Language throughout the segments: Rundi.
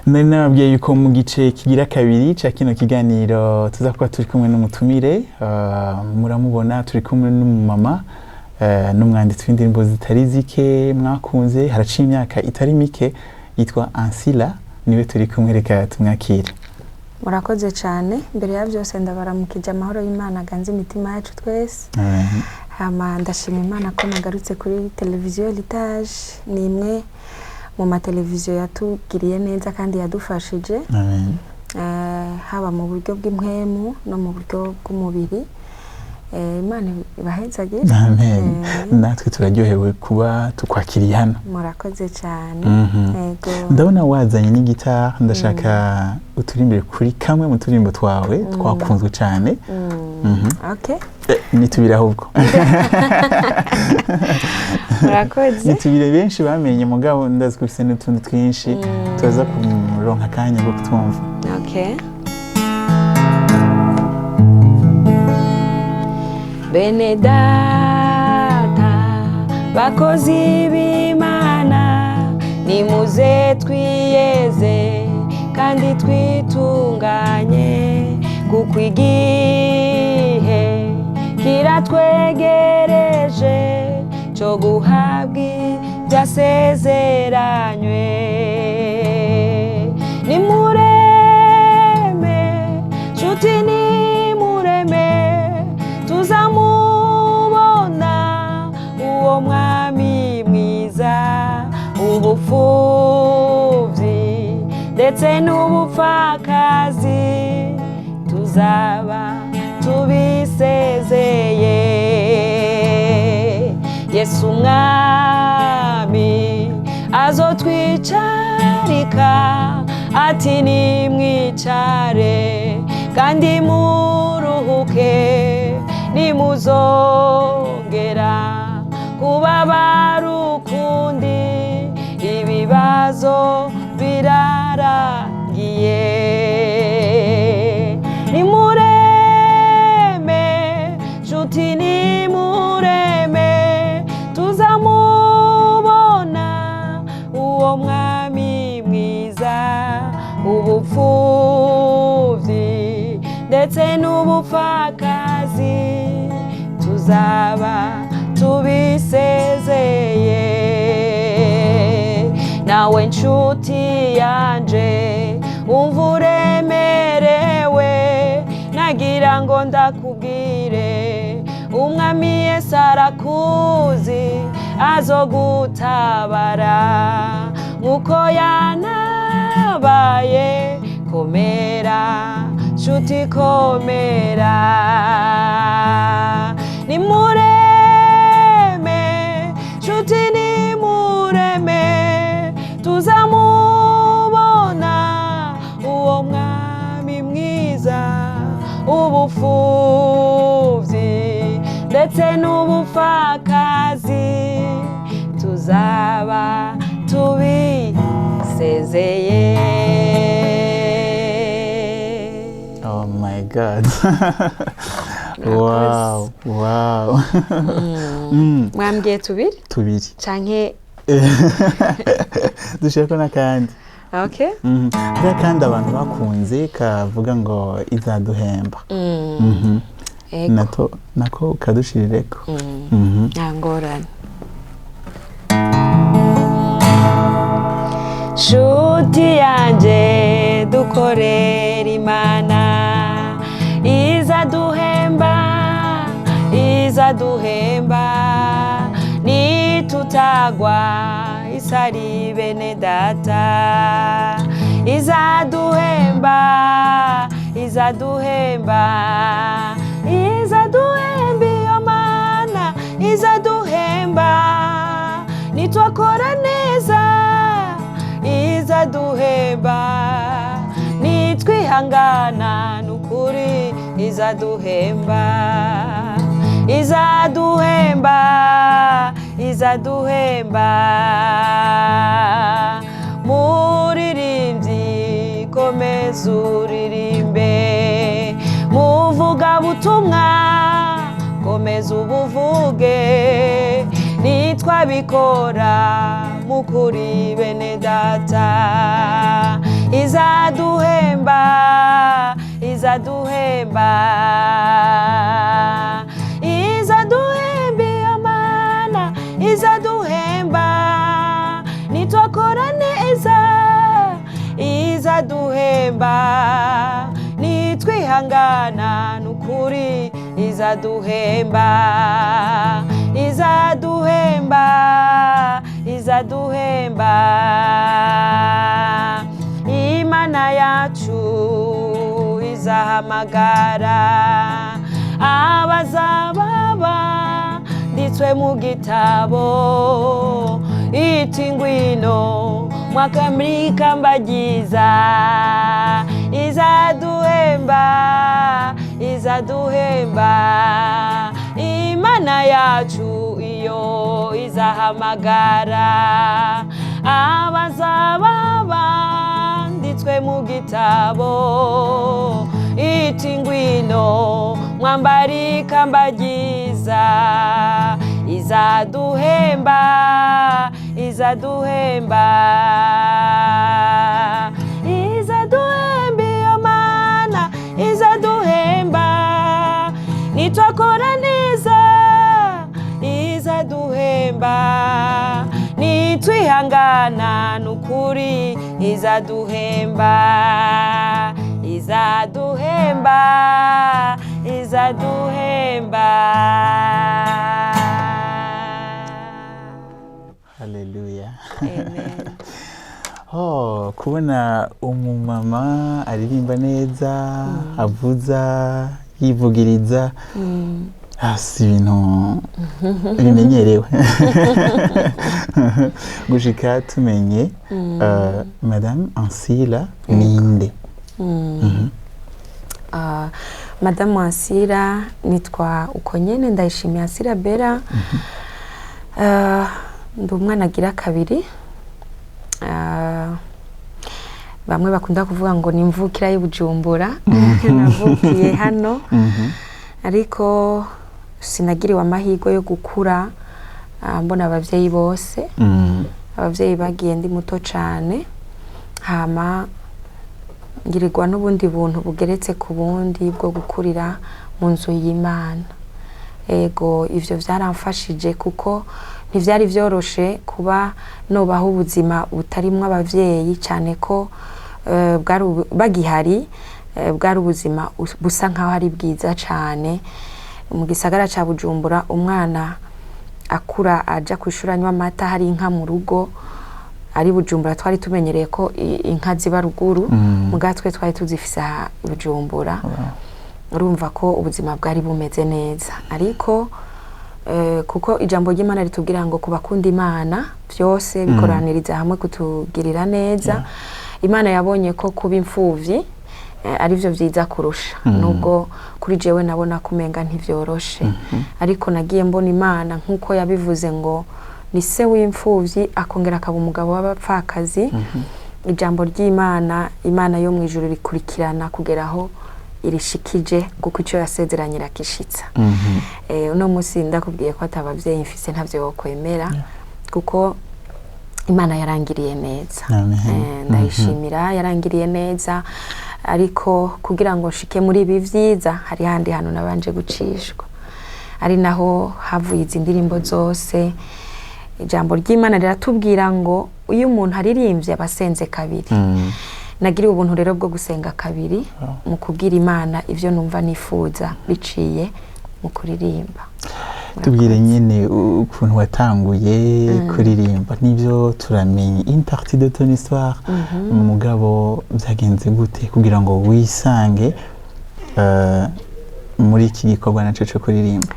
Nari nababwiye yuko mu gice kigira kabiri ca kino kiganiro tuza kuba turi kumwe n'umutumire. Muramubona, turi kumwe n'umumama, n'umwanditsi w'indirimbo zitari zike mwakunze, haraciye imyaka itari mike, yitwa Ansila, niwe turi kumwe, reka tumwakire. Murakoze cyane. Mbere ya byose ndabaramukije, amahoro y'Imana aganze imitima yacu twese. Amen. Hama ndashima Imana ko nagarutse kuri televiziyo Heritage. Ni imwe mu mateleviziyo yatugiriye neza kandi yadufashije, Amen. Haba mu buryo bw'impwemu no mu buryo bw'umubiri. Imana ibahezagire. Amen. Natwe turaryohewe kuba tukwakiriye hano. Murakoze cyane. Yego. Ndabona wazanye n'igitari, ndashaka uturimbire kuri kamwe mu turimbo twawe twakunzwe cyane. Okay. Ni tubiri ahubwo. Murakoze. Ni tubiri benshi bamenye, mugabo ndazi ko ufise n'utundi twinshi, tuza kuronka akanya ko kutwumva. Okay. Bene data, bakozi b'Imana, nimuze twiyeze kandi twitunganye, kuko igihe kiratwegereje cyo guhabwa ibyasezeranywe. Nimureme nshuti, nimureme, tuzamubona uwo mwami mwiza. Ubupfubyi ndetse n'ubupfakazi tuzaba tubisezeye. Yesu umwami azotwicarika ati: "Nimwicare kandi muruhuke, nimuzongera kubabara ukundi, ibibazo birarangiye." Nimureme nshuti, nimureme, tuzamubona uwo mwami mwiza. Ubupfubyi ndetse n'ubupfakazi tuzaba tubisezeye. Nawe nshuti yanje umva uremerewe, nagira ngo ndakubwire, umwami Yesu arakuzi, azogutabara nkuko yanabaye. Komera nshuti, komera. Nimureme nshuti, nimureme, tuzamubona uwo mwami mwiza. Ubupfubyi ndetse n'ubupfakazi tuzaba tubisezeye. Oh my God, wow. Mwambwiye tubiri? Tubiri. Canke? Dushirako n'akandi. Okay. Hariho akandi abantu bakunze kavuga ngo izaduhemba. Ego. Nato nako kadushirireko. Nta ngorane. Nshuti yanjye, dukorera Imana izaduhemba, izaduhemba nitutagwa isari. Bene data, izaduhemba, izaduhemba, izaduhemba. Iyo Mana izaduhemba nitwakora neza, izaduhemba nitwihangana, nukuri izaduhemba, izaduhemba, izaduhemba. Muririmbyi, komeza uririmbe. Muvugabutumwa, komeza ubuvuge. Nitwabikora mukuri, bene data, Izaduhemba, izaduhemba iyo Mana, izaduhemba nitwakora neza, izaduhemba nitwihangana, nukuri izaduhemba, izaduhemba, izaduhemba. Imana yacu izahamagara abazaba banditswe mu gitabo, iti ngwino mwakamurika mbagiza. Izaduhemba, izaduhemba. Imana yacu iyo izahamagara abazaba banditswe mu gitabo, iti ngwino mwambarika mbagiza. Izaduhemba, izaduhemba, izaduhemba iyo Mana, izaduhemba nitwakora neza, izaduhemba nitwihangana, nukuri izaduhemba, izaduhemba, izaduhemba. Haleluya. Amen. Oh, kubona umumama aririmba neza, avuza yivugiriza, si ibintu bimenyerewe. Gushika tumenye Madame Ansila ninde? Madamu Ansira nitwa uko nyene, Ndayishimiye Ansira Bera. Ndi umwana agira kabiri. Bamwe bakunda kuvuga ngo ni imvukira y'Ibujumbura, navukiye hano, ariko sinagiriwe amahirwe yo gukura mbona abavyeyi bose. Abavyeyi bagiye ndi muto cane, hama ngirirwa n'ubundi buntu bugeretse ku bundi bwo gukurira mu nzu y'Imana. Ego, ivyo vyaramfashije kuko ntivyari vyoroshe kuba nobaho ubuzima butarimwo abavyeyi, cane ko bwari bagihari, bwari ubuzima busa nkaho ari bwiza cane. Mu gisagara ca Bujumbura, umwana akura aja kw'ishuri anywa amata, hari inka mu rugo. Ari Bujumbura twari tumenyereye ko inka ziba ruguru, muga twe twari tuzifise aha i Bujumbura. Urumva ko ubuzima bwari bumeze neza, ariko kuko ijambo ry'Imana ritubwira ngo ku bakunda Imana byose bikoraniriza hamwe kutugirira neza, Imana yabonye ko kuba imfuvyi ari byo vyiza kurusha, nubwo kuri jewe nabona kumenga ntivyoroshe. Ariko nagiye mbona Imana nk'uko yabivuze ngo ni se w'imfuvyi akongera akaba umugabo w'abapfakazi. Ijambo ry'Imana, Imana yo mu ijuru rikurikirana kugera aho irishikije, kuko icyo yasezeranye irakishitsa. Uno munsi ndakubwiye ko atabavyeyi mfise ntavyo wokwemera, kuko Imana yarangiriye neza. Amen. Ndayishimira, yarangiriye neza. Ariko kugira ngo nshike muri ibi vyiza, hari handi hantu nabanje gucishwa, ari naho havuye izi ndirimbo zose. Ijambo ry'Imana riratubwira ngo iyo umuntu aririmbye aba asenze kabiri. Nagiriwe ubuntu rero bwo gusenga kabiri mu kubwira Imana ivyo numva nifuza biciye mu kuririmba. Tubwire nyine ukuntu watanguye kuririmba. Nibyo, turamenye une partie de ton histoire, mugabo byagenze gute kugira ngo wisange muri iki gikorwa naco co kuririmba?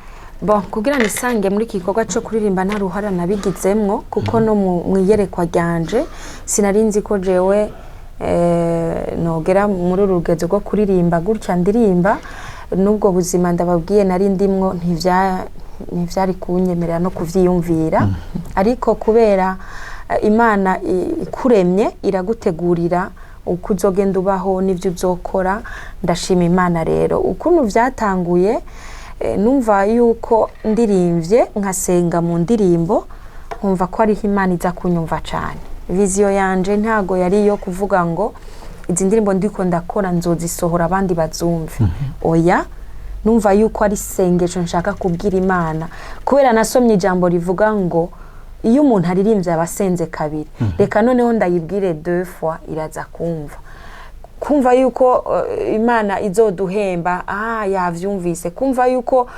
Bon, kugira nisange muri iki gikorwa cyo kuririmba nta ruhara nabigizemwo, kuko no mu iyerekwa ryanje sinari nzi ko jewe nogera muri uru rugezo rwo kuririmba gutya ndirimba. N'ubwo buzima ndababwiye nari ndimwo ntivyari kunyemerera no kuvyiyumvira. Ariko kubera Imana ikuremye iragutegurira uko uzogenda ubaho n'ivyo uzokora. Ndashima Imana rero ukuntu vyatanguye. Numva yuko ndirimvye nkasenga mu ndirimbo, nkumva ko ariho Imana iza kunyumva cane. Vision yanje ntago yari iyo kuvuga ngo Izi ndirimbo ndiko ndakora nzozisohora abandi bazumve. Oya, numva yuko ari isengesho nshaka kubwira Imana, kubera nasomye ijambo rivuga ngo iyo umuntu aririmbye aba asenze kabiri. Reka noneho ndayibwire deux fois, iraza kumva. Kumva yuko Imana izoduhemba, yavyumvise. Kumva yuko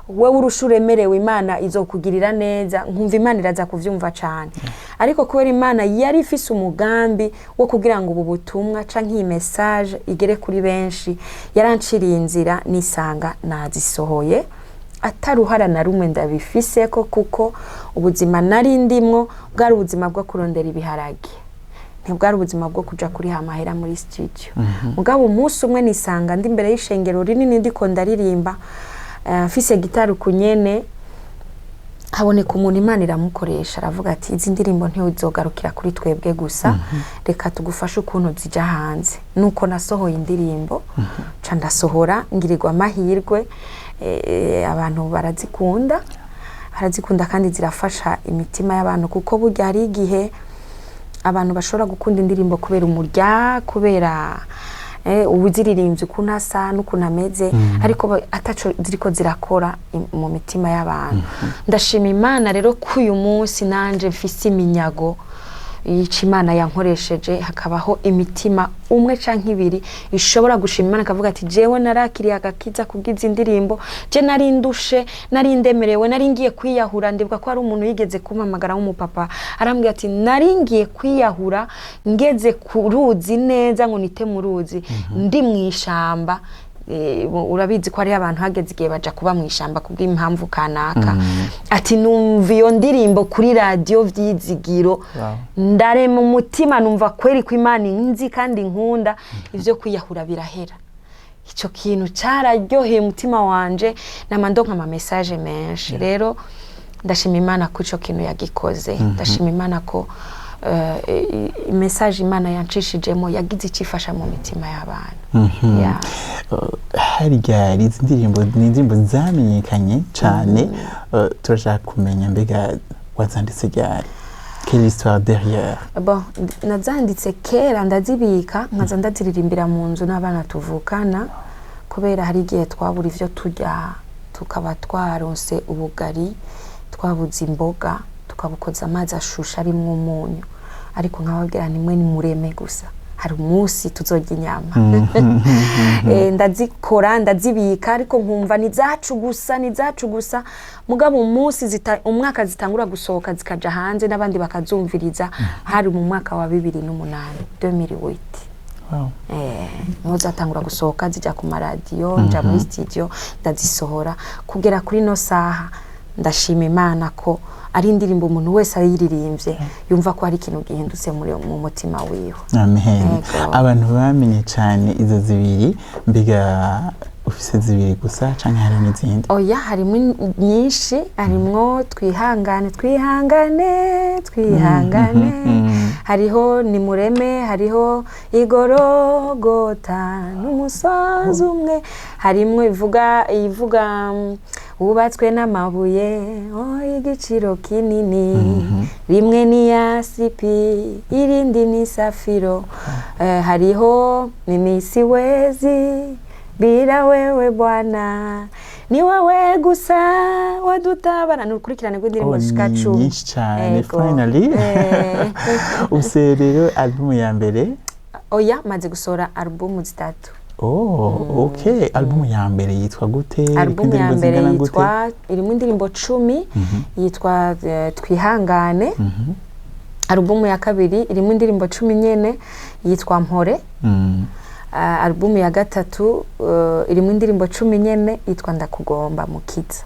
wewe urusha uremerewe, Imana izokugirira neza. Nkumva Imana iraza kuvyumva cane. Ariko kubera Imana yari ifise umugambi wo kugira ngo ubu butumwa canke iyi message igere kuri benshi, yaranciriye inzira, nisanga nazisohoye ataruhara na rumwe ndabifiseko, kuko ubuzima nari ndimwo bwari ubuzima bwo kurondera ibiharage, ntibwari ubuzima bwo kuja kuriha amahera muri studio. Mugabo umunsi umwe nisanga ndi imbere y'ishengero rinini, ndiko ndaririmba, mfise gitari kunyene. Haboneka umuntu, Imana iramukoresha, aravuga ati: "Izi ndirimbo ntizogarukira kuri twebwe gusa, reka tugufashe ukuntu zija hanze." Nuko nasohoye indirimbo, ca ndasohora, ngirirwa amahirwe, abantu barazikunda, barazikunda kandi zirafasha imitima y'abantu, kuko burya hari igihe abantu bashobora gukunda indirimbo kubera umurya, kubera uwuziririmbye ukuntu asa n'ukuntu ameze, ariko ataco ziriko zirakora mu mitima y'abantu. Ndashima Imana rero ko uyu munsi nanje mfise iminyago yica Imana yankoresheje, hakabaho imitima umwe canke ibiri ishobora gushima Imana, akavuga ati: "Jewe narakiriye agakiza kubw'izi ndirimbo. Je nari ndushe, nari ndemerewe, nari ngiye kwiyahura." Ndibuka ko hari umuntu yigeze kumpamagara w'umupapa, arambwira ati: "Nari ngiye kwiyahura, ngeze ku ruzi neza ngo nite mu ruzi, ndi mu ishamba." Urabizi ko hariho abantu hageze igihe baja kuba mu ishamba kubw'impamvu kanaka. Ati: "Numva iyo ndirimbo kuri radiyo Vyizigiro, ndarema umutima, numva kweri ko Imana inzi kandi nkunda, ivyo kwiyahura birahera." Icyo kintu cyararyoheye umutima wanje, nama ndonka ama message menshi. Rero ndashima Imana ko ico kintu yagikoze. Ndashima Imana ko message Imana yancishijemo yagize icyo ifasha mu mitima y'abantu. Yeah. Harya izi ndirimbo ni indirimbo zamenyekanye cyane. Turashaka kumenya, mbega wazanditse ryari? Quelle histoire derrière? Bon, nazanditse kera, ndazibika, nkaza ndaziririmbira mu nzu n'abana tuvukana, kubera hari igihe twabura ivyo turya, tukaba twaronse ubugari, twabuze imboga, tukabukoza amazi ashushe arimwo umunyu, ariko nkababwira nti: "Mwe nimureme gusa, hari umunsi tuzorya inyama." Ndazikora, ndazibika, ariko nkumva ni zacu gusa, ni zacu gusa. Mugabo umunsi umwaka zitangura gusohoka, zikaja hanze n'abandi bakazumviriza, hari mu mwaka wa 2008, 2008. Niho zatangura gusohoka, zijya ku maradiyo, nja muri studio ndazisohora. Kugera kuri no saha, ndashima Imana ko ari indirimbo umuntu wese ayiririmbye yumva ko hari ikintu gihindutse mu mutima wiwe. Amen. Yego. Abantu bamenye cyane izo zibiri. Mbega ufise zibiri gusa canke hari n'izindi? Oya, harimo nyinshi. Harimwo "Twihangane, twihangane, twihangane", hariho "Nimureme", hariho "Igorogota n'umusozi umwe", harimwo ivuga "Wubatswe n'amabuye, oh, y'igiciro kinini, rimwe ni yasipi, irindi ni safiro." Hariho "Mimi siwezi bila wewe Bwana, ni wewe gusa wadutabara". Ni urukurikirane rw'indirimbo Oh, zishika ni 10. nyinshi cyane. Ego. Finally, ufise rero album ya mbere? Oya, maze gusohora alubumu zitatu. Oh, okay. Album ya mbere yitwa gute? Iriko Alubumu ya indirimbo mbere zingana gute? yitwa, irimo indirimbo 10, yitwa "Twihangane". Alubumu ya kabiri irimo indirimbo 10 nyene, yitwa "Mpore". Alubumu ya gatatu irimo indirimbo 10 nyene, yitwa "Ndakugomba Mukiza".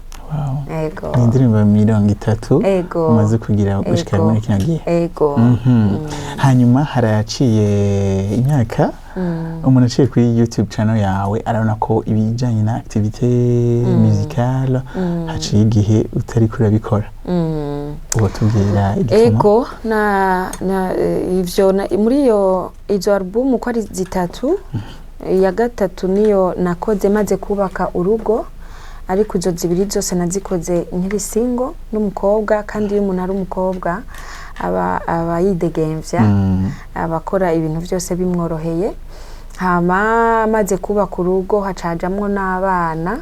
Ego. Ni indirimbo 30 Ego. umaze kugira gushika Ego. muri kino gihe? Ego. Hanyuma haraciye imyaka, umuntu aciye kuri YouTube channel yawe arabona ko ibijyanye na activité musicale haciye igihe utari kurabikora. Ubu tubwira igituma. Ego, na ivyo muri izo album uko ari zitatu, iya gatatu niyo nakoze maze kubaka urugo, ariko izo zibiri zose nazikoze nkiri single n'umukobwa. Kandi iyo umuntu ari umukobwa Aba yidegemvya, abakora ibintu byose bimworoheye. Hama amaze kubaka urugo, hacajamwo n'abana,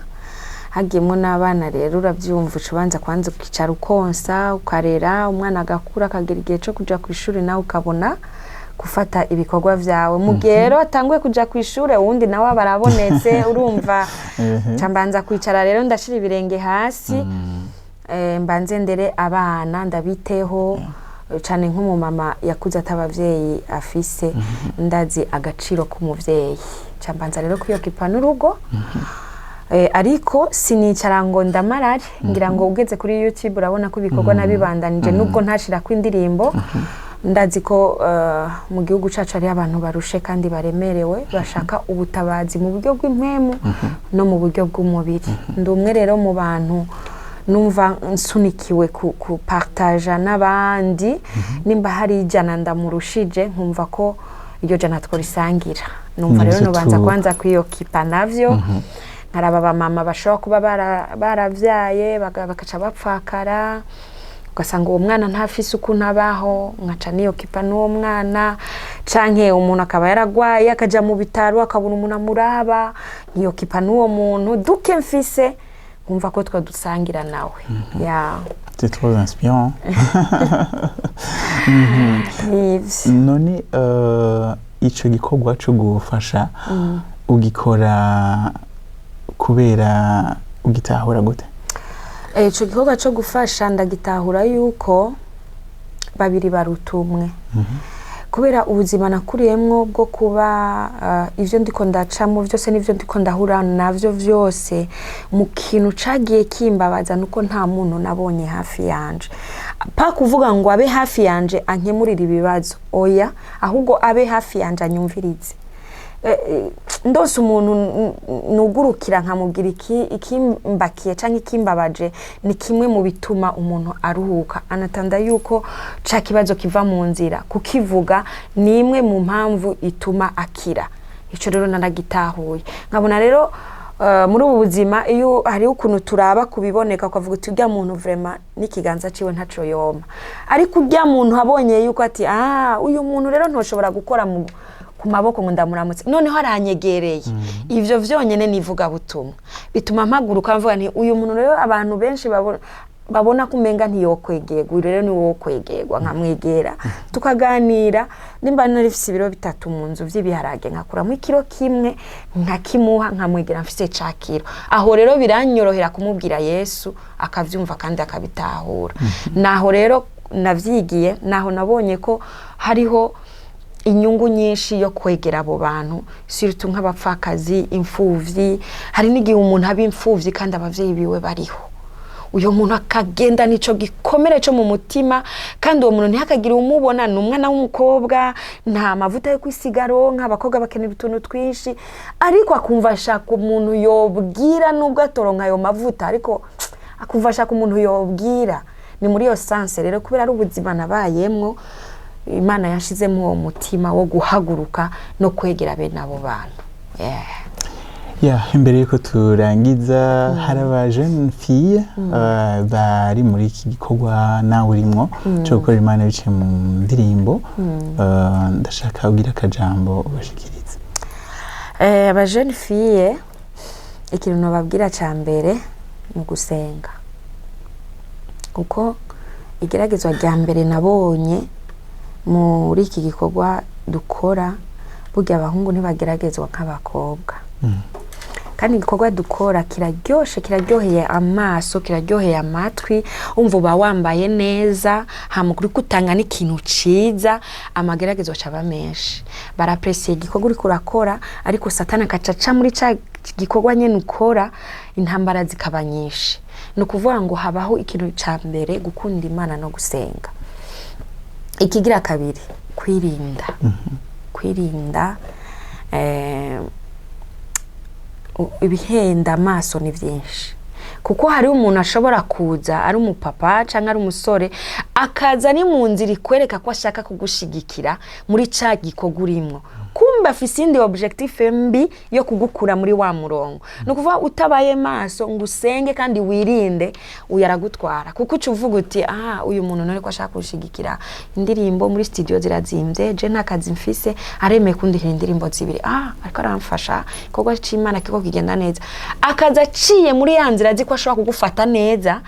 hagiyemwo n'abana rero urabyumva, uca ubanza kwanza ukicara, ukonsa, ukarera umwana, agakura, akagera igihe cyo kuja ku ishuri, nawe ukabona gufata ibikorwa vyawe. Mu gihe rero atanguye kuja ku ishuri, uwundi nawe aba arabonetse, urumva. Nca mbanza kwicara rero, ndashira ibirenge hasi, mbanze ndere abana, ndabiteho cane. Nk'umumama yakuze atabavyeyi afise, ndazi agaciro k'umuvyeyi. Nca mbanza rero kwiyokipa n'urugo. Ariko sinicara ngo ndamarare. Ngira ngo ugeze kuri YouTube urabona ko ibikorwa nabibandanije, nubwo ntashirako indirimbo. Ndazi ko mu gihugu cacu hariho abantu barushe kandi baremerewe, bashaka ubutabazi mu buryo bw'impwemu no mu buryo bw'umubiri. Ndi umwe rero mu bantu numva nsunikiwe ku partager n'abandi. Nimba hari ijana ndamurushije, nkumva ko iryo jana tworisangira. Numva rero Nivyo. Nobanza kwanza kwiyokipa navyo, nkaraba abamama bashobora kuba baravyaye bakaca bapfakara, ugasanga uwo mwana ntafise ukuntu abaho, nkaca niyokipa n'uwo mwana, canke umuntu akaba yaragwaye, akaja mu bitaro, akabura umuntu amuraba, nkiyokipa n'uwo muntu. Duke mfise nkumva ko twadusangira nawe ya. C'est trop inspirant. Nivyo. None ico gikorwa co gufasha ugikora kubera ugitahura gute? Ico gikorwa co gufasha ndagitahura yuko babiri baruta umwe, kubera ubuzima nakuriyemwo bwo kuba ivyo ndiko ndacamo vyose n'ivyo ndiko ndahura navyo vyose, mu kintu cagiye kimbabaza nuko nta muntu nabonye hafi yanje. Pa kuvuga ngo abe hafi yanje ankemurire ibibazo, oya, ahubwo abe hafi yanje anyumvirize. Ndose umuntu nugurukira nkamubwira iki ikimbakiye canke ikimbabaje, ni kimwe mu bituma umuntu aruhuka, anatanda yuko ca kibazo kiva mu nzira. Kukivuga ni imwe mu mpamvu ituma akira. Ico rero naragitahuye, nkabona rero muri ubu buzima iyo hariho ukuntu turaba kubiboneka, ukavuga uti urya muntu vraiment n'ikiganza ciwe ntaco yoma, ariko urya muntu abonye yuko ati: "Ah, uyu muntu rero ntoshobora gukora mu ku maboko ngo ndamuramutse, noneho aranyegereye." Ivyo vyonyene nivugabutumwa, bituma mpaguruka mvuga nti uyu muntu rero abantu benshi babona ko umenga ntiyokwegerwa, uyu rero ni wowe kwegerwa. Nkamwegera, tukaganira. Nimba nari mfise ibiro 3 mu nzu vy'ibiharage, nkakuramo ikiro kimwe nkakimuha, nkamwegera mfise ca kiro. Aho rero biranyorohera kumubwira Yesu, akavyumva kandi akabitahura. Naho rero navyigiye, naho nabonye ko hariho inyungu nyinshi yo kwegera abo bantu, surtout nk'abapfakazi, imfuvyi. Hari n'igihe umuntu aba imfuvyi kandi abavyeyi biwe bariho, uyo muntu akagenda nico gikomere cyo mu mutima, kandi uwo muntu ntihakagire umubona. Ni umwana w'umukobwa, nta mavuta yo kwisiga aronka, abakobwa bakenera utuntu twinshi, ariko akumva ashaka umuntu yobwira, nubwo atoronka ayo mavuta, ariko akumva ashaka umuntu yobwira. Ni muri iyo sens rero, kubera ari ubuzima nabayemwo, Imana yashizemo uwo mutima wo guhaguruka no kwegera bene abo bantu. Yeah. Ya, imbere yuko turangiza, hari aba jeune fille bari muri iki gikorwa nawe urimwo cyo gukorera Imana biciye mu ndirimbo. Ndashaka ugira akajambo ubashikiriza. Aba jeune fille, ikintu nobabwira ca mbere ni ugusenga, kuko igeragezwa rya mbere nabonye muri iki gikorwa dukora, burya abahungu ntibageragezwa nk'abakobwa. Kandi igikorwa dukora kiraryoshe, kiraryoheye amaso, kiraryoheye amatwi. Umva, uba wambaye neza, hama uriko utanga n'ikintu ciza, amageragezo aca aba menshi. Barapresiye igikorwa uriko urakora, ariko Satani akaca aca muri ca gikorwa nyene ukora, intambara zikaba nyinshi. Ni ukuvuga ngo habaho ikintu ca mbere, gukunda Imana no gusenga. Ikigira kabiri, kwirinda, kwirinda ibihenda amaso ni byinshi, kuko hari umuntu ashobora kuza ari umupapa cyangwa ari umusore, akaza ni mu nzira ikwereka ko ashaka kugushigikira muri ca gikorwa urimwo. Kumbe afise indi objectif mbi yo kugukura muri wa murongo. Ni ukuvuga utabaye maso ngo usenge kandi wirinde, uyu aragutwara, kuko uca uvuga uti: "Ah, uyu muntu none ko ashaka kunshigikira, indirimbo muri studio zirazimvye, je nta kazi mfise, aremeye kundihira indirimbo zibiri, ah, ariko aramfasha, igikorwa c'Imana kiko kigenda neza." Akaza aciye muri ya nzira azi ko ashobora kugufata neza,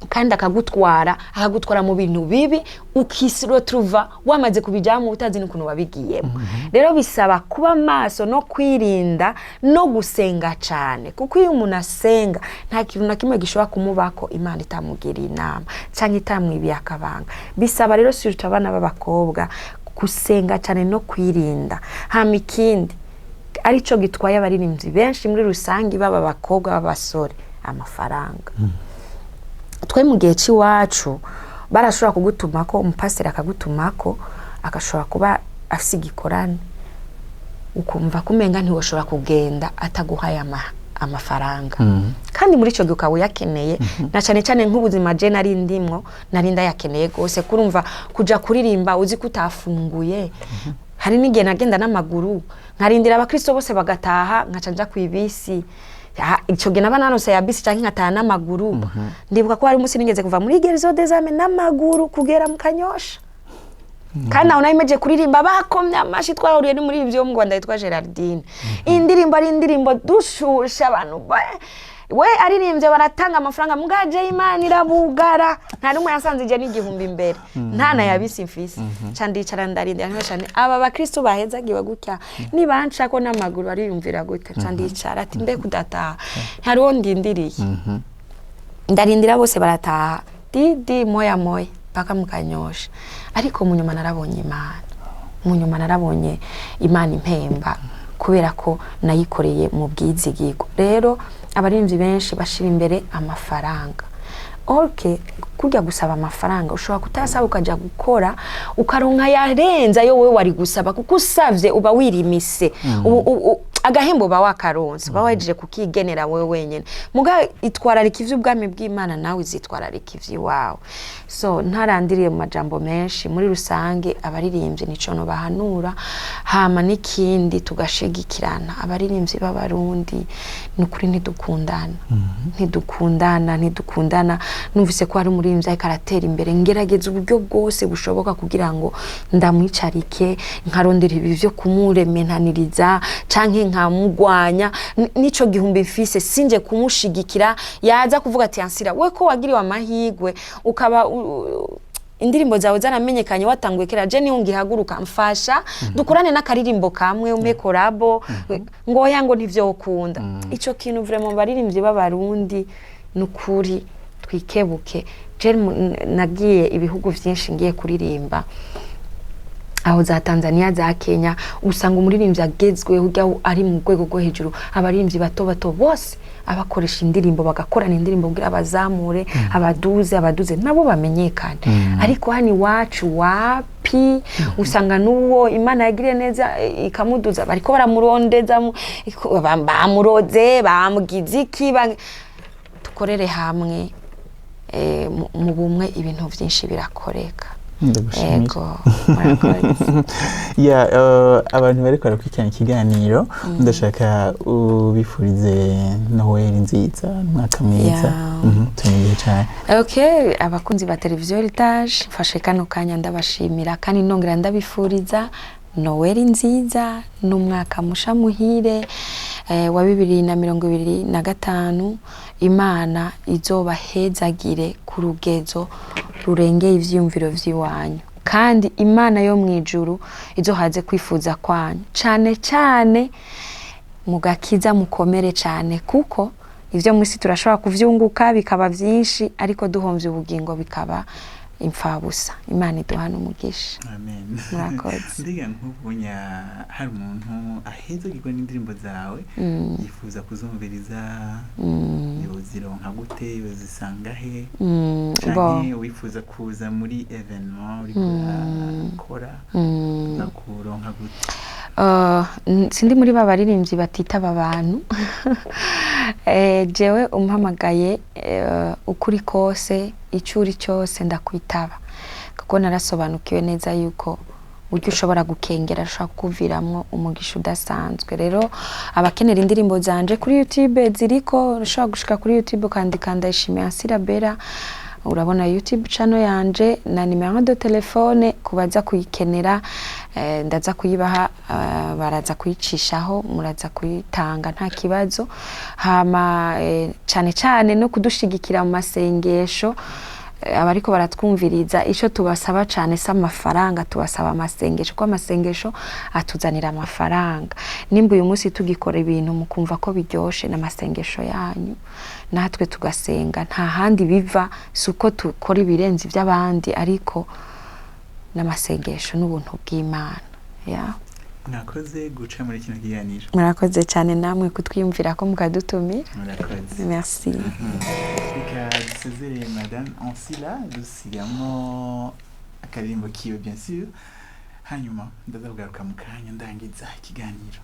kandi akagutwara mu bintu bibi, ukisiroturuva wamaze kubijyamo utazi n'ukuntu wabigiyemo. Rero bisaba kuba maso no kwirinda no gusenga cyane, kuko iyo umuntu asenga nta kintu na kimwe gishobora kumubako Imana itamugiriye inama cyangwa itamwibiye akabanga. Bisaba rero surtout abana b'abakobwa gusenga cyane no kwirinda. Hama ikindi arico gitwaye abaririmbyi benshi muri rusange, baba abakobwa b'abasore, amafaranga. Twe mu gihe cy'iwacu barashobora kugutumako, umupasiteri akagutumako, agashobora kuba afise igikorane, ukumva ko umenga ntiwoshobora kugenda ataguhaye amafaranga, kandi muri icyo gihe ukaba uyakeneye, na cyane cyane nk'ubuzima je nari ndimwo, nari ndayakeneye rwose. Kurumva kuja kuririmba uzi ko utafunguye, hari n'igihe nagenda n'amaguru, nkarindira abakristo bose bagataha, nkaca nja kw'ibisi. Ico gihe naba naronse ya bisi canke nkataha n'amaguru. Ndibuka ko hari umunsi nigeze kuva muri Guérison des Âmes n'amaguru kugera mu Kanyosha, kandi aho nari meje kuririmba bakomye amashi. Twahuriye ni muri ivyo mu Rwanda yitwa Gerardine, indirimbo ari indirimbo dushusha abantu, we aririmbye baratanga amafaranga, mugaje Imana irabugara, nta n'umwe yasanze ije n'igihumbi imbere, nta na yabisi mfise. Ca ndicara ndarindira cyane, aba bakristo bahezagiwe gutya nibancako n'amaguru bariyumvira gute? Ca ndicara ati: "Mbe kudataha hariwo ndindiriye?" Ndarindira bose barataha, didi moya moya paka mu Kanyosha. Ariko mu nyuma narabonye Imana, mu nyuma narabonye Imana impemba kubera ko nayikoreye mu bwizigirwa. Rero abaririmbyi benshi bashira imbere amafaranga. Ok, kurya gusaba amafaranga, ushobora kutayasaba ukajya gukora ukaronka yarenze ayo wowe wari gusaba, kuko usavye uba wirimise. Agahembo uba wakaronse, uba wahejeje kukigenera wowe wenyene. Muga itwararika ivy'ubwami bw'Imana, nawe izitwararika ivy'iwawe. So ntarandiriye mu majambo menshi, muri rusange abaririmbyi nico nobahanura. Hama n'ikindi, tugashigikirana. Abaririmbyi b'Abarundi ni ukuri ntidukundana, ntidukundana, ntidukundana. Numvise ko hari umuririmbyi ariko aratera imbere, ngerageza uburyo bwose bushoboka kugira ngo ndamwicarike, nkarondera ibi vyo kumurementaniriza canke nkamugwanya. N'ico gihumbi mfise sinje kumushigikira, yaza kuvuga ati: "Ansira we ko wagiriwe amahirwe ukaba indirimbo zawe zaramenyekanye, watanguye kera, je niyo ngihaguruka, mfasha dukorane n'akaririmbo kamwe, umpe collabo." Ngo oya, ngo ntivyokunda. Ico kintu vraiment baririmbyi b'Abarundi nukuri twikebuke. Je nagiye ibihugu vyinshi ngiye kuririmba, aho za Tanzania, za Kenya, usanga umuririmbyi agezweho ujya ari mu rwego rwo hejuru, abaririmbyi bato bato bose abakoresha indirimbo, bagakorana indirimbo kugira abazamure, abaduze, abaduze nabo bamenyekane. Ariko hano iwacu wapi, usanga n'uwo Imana yagiriye neza ikamuduza, bariko baramurondeza, bamuroze, bamugize iki. Dukorere hamwe, mu bumwe ibintu byinshi birakoreka. Ndagushimira. Ego, murakoze. Ya, abantu bariko barakurikirana ikiganiro, ndashaka ubifurize Noel nziza n'umwaka mwiza. Tumenyeye cyane. Okay, abakunzi ba televiziyo Heritage, mfashe kano kanya ndabashimira kandi nongera ndabifuriza Noel nziza n'umwaka musha muhire wa 2025. Imana izobahezagire ku rugezo rurengeye ivyiyumviro vy'iwanyu, kandi Imana yo mu ijuru izohaze kwifuza kwanyu, cane cane mugakiza mukomere cane, kuko ivyo mwisi turashobora kuvyunguka bikaba vyinshi, ariko duhomvye ubugingo bikaba imfabusa. Imana iduhana umugisha. Amen. Murakoze. Mbega nk'ubunya hari umuntu ahezagirwa n'indirimbo zawe yifuza kuzumviriza, yozironka gute? Yozisanga he? Bo Canke wifuza kuza muri événement uriko urakora, bakuronka gute? Sindi muri ba baririmbyi batitaba abantu. Jewe umpamagaye, ukuri kose, icyo uri cyose ndakwitaba, kuko narasobanukiwe neza yuko Buryo ushobora gukengera ashobora kukuviramwo umugisha udasanzwe. Rero abakenera indirimbo zanje, kuri YouTube ziriko. Ushobora gushika kuri YouTube ukandika Ndayishimiye Ansirabera, urabona YouTube channel yanje na numéro de téléphone. Kubaza kuyikenera, ndaza kuyibaha, baraza kuyicishaho, muraza kuyitanga, nta kibazo. Hama cane cane no kudushigikira mu masengesho. Abariko baratwumviriza, ico tubasaba cane si amafaranga, tubasaba amasengesho, kuko amasengesho atuzanira amafaranga. Nimba uyu munsi tugikora ibintu mukumva ko biryoshe, n'amasengesho yanyu, natwe tugasenga. Nta handi biva, si uko dukora ibirenze iby'abandi, ariko n'amasengesho n'ubuntu bw'Imana, yeah. Mwakoze guca muri kino kiganiro. Murakoze cyane namwe kutwiyumvira ko mukadutumira. Murakoze. Merci. Reka dusezere Madame Ansila dusigamo akaririmbo kiwe, bien sûr. Hanyuma ndaza kugaruka mu kanya ndangiza ikiganiro.